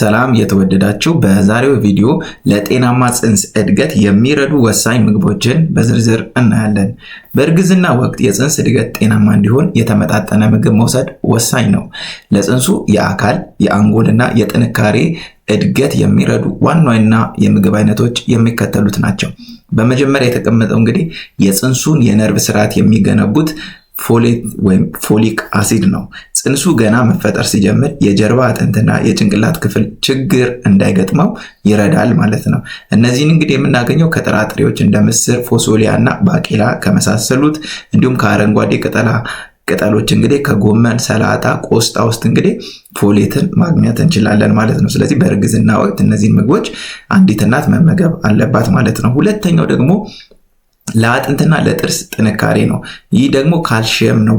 ሰላም የተወደዳችሁ፣ በዛሬው ቪዲዮ ለጤናማ ጽንስ እድገት የሚረዱ ወሳኝ ምግቦችን በዝርዝር እናያለን። በእርግዝና ወቅት የጽንስ እድገት ጤናማ እንዲሆን የተመጣጠነ ምግብ መውሰድ ወሳኝ ነው። ለጽንሱ የአካል፣ የአንጎልና የጥንካሬ እድገት የሚረዱ ዋና ዋና የምግብ አይነቶች የሚከተሉት ናቸው። በመጀመሪያ የተቀመጠው እንግዲህ የጽንሱን የነርቭ ስርዓት የሚገነቡት folate ወይም folic acid ነው። ጽንሱ ገና መፈጠር ሲጀምር የጀርባ አጥንትና የጭንቅላት ክፍል ችግር እንዳይገጥመው ይረዳል ማለት ነው። እነዚህን እንግዲህ የምናገኘው ከጥራጥሬዎች እንደ ምስር፣ ፎሶሊያ እና ባቄላ ከመሳሰሉት፣ እንዲሁም ከአረንጓዴ ቅጠላ ቅጠሎች እንግዲህ ከጎመን፣ ሰላጣ፣ ቆስጣ ውስጥ እንግዲህ folate ን ማግኘት እንችላለን ማለት ነው። ስለዚህ በእርግዝና ወቅት እነዚህን ምግቦች አንዲት እናት መመገብ አለባት ማለት ነው። ሁለተኛው ደግሞ ለአጥንትና ለጥርስ ጥንካሬ ነው። ይህ ደግሞ ካልሽየም ነው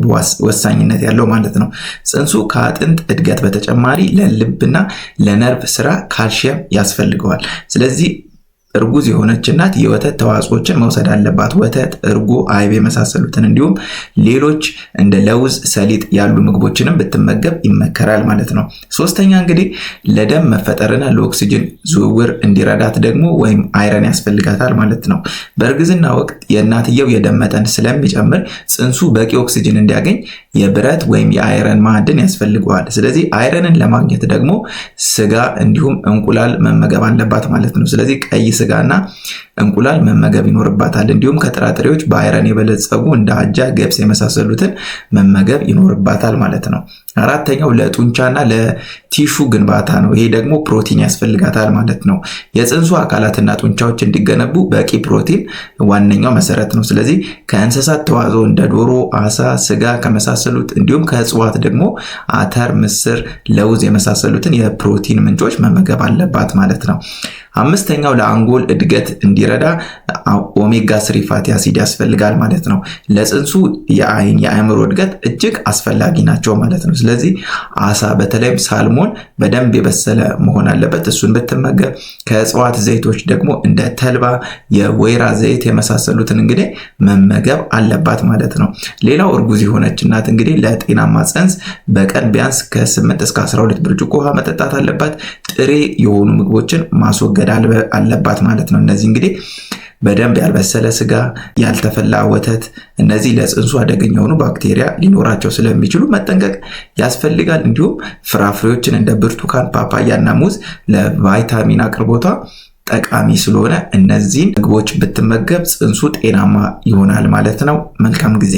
ወሳኝነት ያለው ማለት ነው። ጽንሱ ከአጥንት እድገት በተጨማሪ ለልብና ለነርቭ ስራ ካልሽየም ያስፈልገዋል። ስለዚህ እርጉዝ የሆነች እናት የወተት ተዋጽኦችን መውሰድ አለባት። ወተት፣ እርጎ፣ አይብ የመሳሰሉትን፣ እንዲሁም ሌሎች እንደ ለውዝ፣ ሰሊጥ ያሉ ምግቦችንም ብትመገብ ይመከራል ማለት ነው። ሶስተኛ እንግዲህ ለደም መፈጠርና ለኦክሲጅን ዝውውር እንዲረዳት ደግሞ ወይም iron ያስፈልጋታል ማለት ነው። በእርግዝና ወቅት የእናትየው የደም መጠን ስለሚጨምር ጽንሱ በቂ ኦክሲጅን እንዲያገኝ የብረት ወይም የ iron ማዕድን ያስፈልገዋል። ስለዚህ iron ን ለማግኘት ደግሞ ስጋ እንዲሁም እንቁላል መመገብ አለባት ማለት ነው። ስለዚህ ቀይ ስጋና እንቁላል መመገብ ይኖርባታል። እንዲሁም ከጥራጥሬዎች በ iron የበለጸጉ እንደ አጃ፣ ገብስ የመሳሰሉትን መመገብ ይኖርባታል ማለት ነው። አራተኛው ለጡንቻና ለ tissue ግንባታ ነው። ይሄ ደግሞ ፕሮቲን ያስፈልጋታል ማለት ነው። የጽንሱ አካላትና ጡንቻዎች እንዲገነቡ በቂ ፕሮቲን ዋነኛው መሰረት ነው። ስለዚህ ከእንስሳት ተዋጽኦ እንደ ዶሮ፣ አሳ፣ ስጋ ከመሳሰሉት፣ እንዲሁም ከእጽዋት ደግሞ አተር፣ ምስር፣ ለውዝ የመሳሰሉትን የፕሮቲን ምንጮች መመገብ አለባት ማለት ነው። አምስተኛው ለአንጎል እድገት እንዲረዳ omega 3 fatty acid ያስፈልጋል ማለት ነው። ለጽንሱ የአይን፣ የአእምሮ እድገት እጅግ አስፈላጊ ናቸው ማለት ነው። ስለዚህ አሳ በተለይም salmon በደንብ የበሰለ መሆን አለበት። እሱን ብትመገብ፣ ከእጽዋት ዘይቶች ደግሞ እንደ ተልባ፣ የወይራ ዘይት የመሳሰሉትን እንግዲህ መመገብ አለባት ማለት ነው። ሌላው እርጉዝ የሆነች እናት እንግዲህ ለጤናማ ጽንስ በቀን ቢያንስ ከ8 እስከ 12 ብርጭቆ ውሃ መጠጣት አለባት። ጥሬ የሆኑ ምግቦችን ማስወገድ አለባት ማለት ነው። እነዚህ እንግዲህ በደንብ ያልበሰለ ስጋ፣ ያልተፈላ ወተት፣ እነዚህ ለጽንሱ አደገኛ የሆኑ ባክቴሪያ ሊኖራቸው ስለሚችሉ መጠንቀቅ ያስፈልጋል። እንዲሁም ፍራፍሬዎችን እንደ ብርቱካን፣ ፓፓያ እና ሙዝ ለቫይታሚን አቅርቦቷ ጠቃሚ ስለሆነ እነዚህን ምግቦች ብትመገብ ጽንሱ ጤናማ ይሆናል ማለት ነው። መልካም ጊዜ።